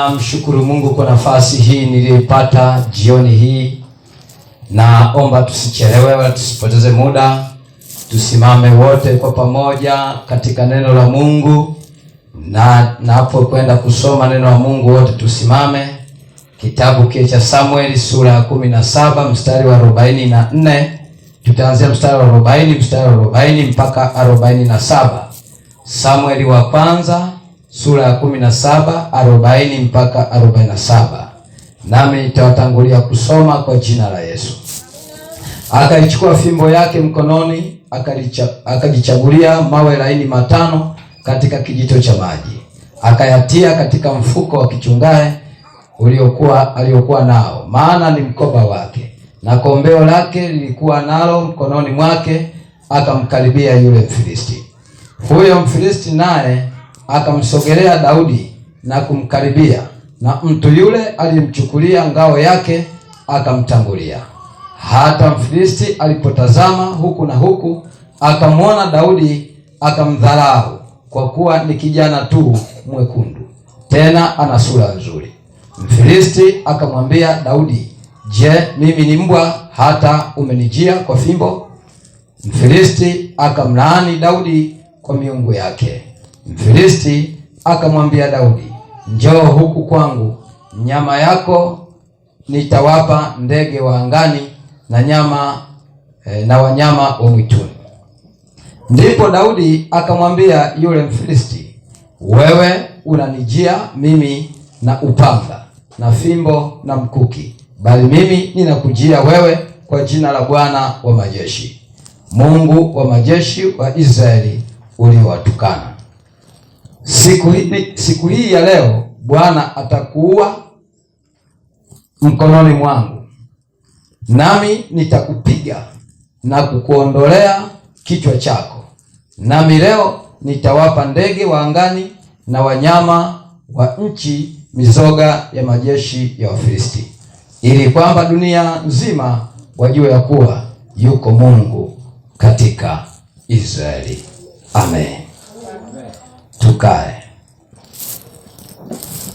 Namshukuru Mungu kwa nafasi hii niliyoipata jioni hii. Naomba tusichelewe wala tusipoteze muda, tusimame wote kwa pamoja katika neno la Mungu, na napokwenda kusoma neno la Mungu wote tusimame. Kitabu kile cha Samueli sura ya 17 mstari wa 44, tutaanzia mstari wa 40, mstari wa 40 mpaka 47. Samueli wa kwanza sura ya 17 40 mpaka 47. Nami nitawatangulia kusoma kwa jina la Yesu. Akaichukua fimbo yake mkononi, akajichagulia mawe laini 5 katika kijito cha maji, akayatia katika mfuko wa kichungae aliokuwa nao, maana ni mkoba wake, na kombeo lake lilikuwa nalo mkononi mwake. Akamkaribia yule Mfilisti. Huyo Mfilisti naye akamsogelea Daudi na kumkaribia, na mtu yule alimchukulia ngao yake akamtangulia. Hata Mfilisti alipotazama huku na huku, akamwona Daudi, akamdharau, kwa kuwa ni kijana tu mwekundu, tena ana sura nzuri. Mfilisti akamwambia Daudi, Je, mimi ni mbwa hata umenijia kwa fimbo? Mfilisti akamlaani Daudi kwa miungu yake. Mfilisti akamwambia Daudi, njoo huku kwangu, nyama yako nitawapa ndege wa angani na nyama na wanyama wa mwituni. Ndipo Daudi akamwambia yule Mfilisti, wewe unanijia mimi na upanga na fimbo na mkuki, bali mimi ninakujia wewe kwa jina la Bwana wa majeshi, Mungu wa majeshi wa Israeli uliowatukana. Siku hii ya leo Bwana atakuua mkononi mwangu, nami nitakupiga na kukuondolea kichwa chako. Nami leo nitawapa ndege wa angani na wanyama wa nchi mizoga ya majeshi ya Wafilisti, ili kwamba dunia nzima wajue ya kuwa yuko Mungu katika Israeli. Amen. Tukae.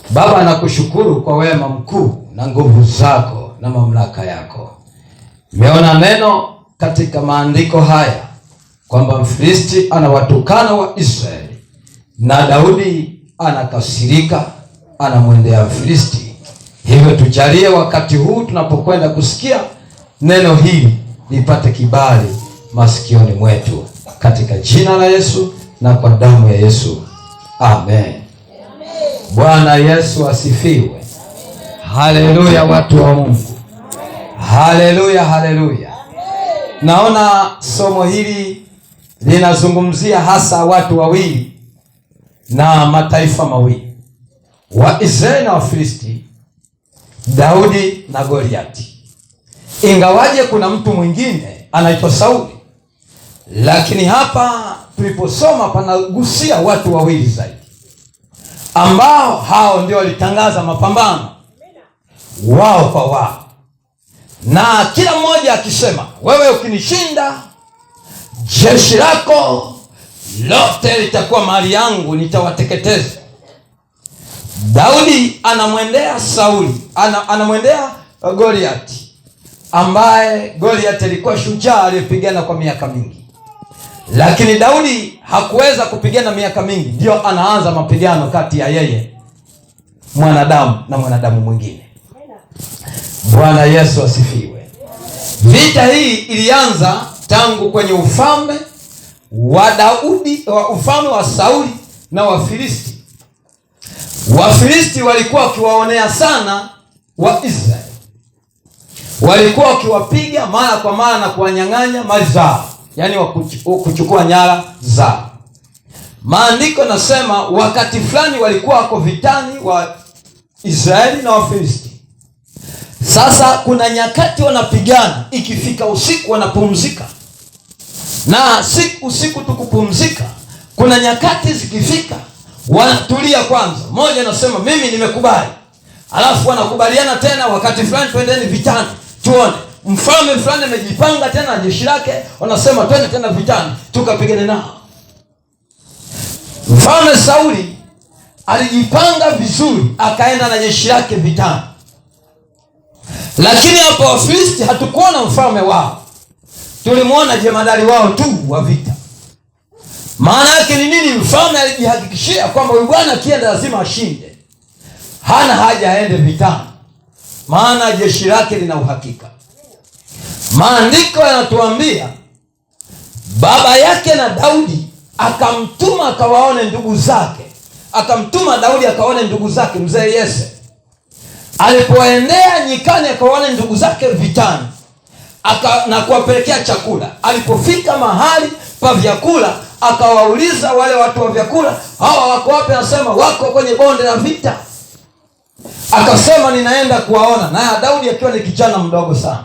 Baba, nakushukuru kwa wema mkuu na nguvu zako na mamlaka yako. Nimeona neno katika maandiko haya kwamba Mfilisti anawatukana wa Israeli na Daudi anakasirika, anamwendea Mfilisti. Hivyo tujalie wakati huu tunapokwenda kusikia neno hili lipate kibali masikioni mwetu, katika jina la Yesu na kwa damu ya Yesu. Amen. Bwana Yesu asifiwe. Haleluya, watu wa Mungu. Haleluya, haleluya. Naona somo hili linazungumzia hasa watu wawili na mataifa mawili, Waisraeli na Wafilisti, Daudi na Goliati. Ingawaje kuna mtu mwingine anaitwa Sauli, lakini hapa tuliposoma panagusia watu wawili zaidi, ambao hao ndio walitangaza mapambano wao kwa wao, na kila mmoja akisema, wewe ukinishinda jeshi lako lote litakuwa mali yangu, nitawateketeza. Daudi anamwendea Sauli, anamwendea Goliati, ambaye Goliati alikuwa shujaa aliyepigana kwa miaka mingi. Lakini Daudi hakuweza kupigana miaka mingi, ndio anaanza mapigano kati ya yeye mwanadamu na mwanadamu mwingine. Bwana Yesu asifiwe. Vita hii ilianza tangu kwenye ufalme wa Daudi, wa ufalme wa Sauli na Wafilisti. Wafilisti walikuwa wakiwaonea sana wa Israeli. Walikuwa wakiwapiga mara kwa mara na kuwanyang'anya mali zao, yaani kuchukua nyara zao. Maandiko nasema wakati fulani walikuwa wako vitani wa Israeli na Wafilisti. Sasa kuna nyakati wanapigana, ikifika usiku wanapumzika. Na si usiku tu kupumzika, kuna nyakati zikifika wanatulia kwanza. Mmoja anasema mimi nimekubali, alafu wanakubaliana tena wakati fulani twendeni vitani tuone. Mfalme fulani amejipanga tena na jeshi lake, wanasema twende tena vitani tukapigane nao. Mfalme Sauli Alijipanga vizuri, akaenda na jeshi lake vitani. Lakini hapo Wafilisti hatukuona mfalme wao, tulimwona jemadari wao tu wa vita. Maana yake ni nini? Mfalme alijihakikishia kwamba huyu bwana akienda lazima ashinde, hana haja aende vitani, maana jeshi lake lina uhakika. Maandiko yanatuambia baba yake na Daudi akamtuma akawaone ndugu zake, akamtuma Daudi akawaone ndugu zake mzee Yese. Alipoendea nyikani akawaone ndugu zake vitani na kuwapelekea chakula. Alipofika mahali pa vyakula akawauliza wale watu wa vyakula, hawa wako wapi? Anasema wako kwenye bonde la vita. Akasema ninaenda kuwaona, naye Daudi akiwa ni kijana mdogo sana.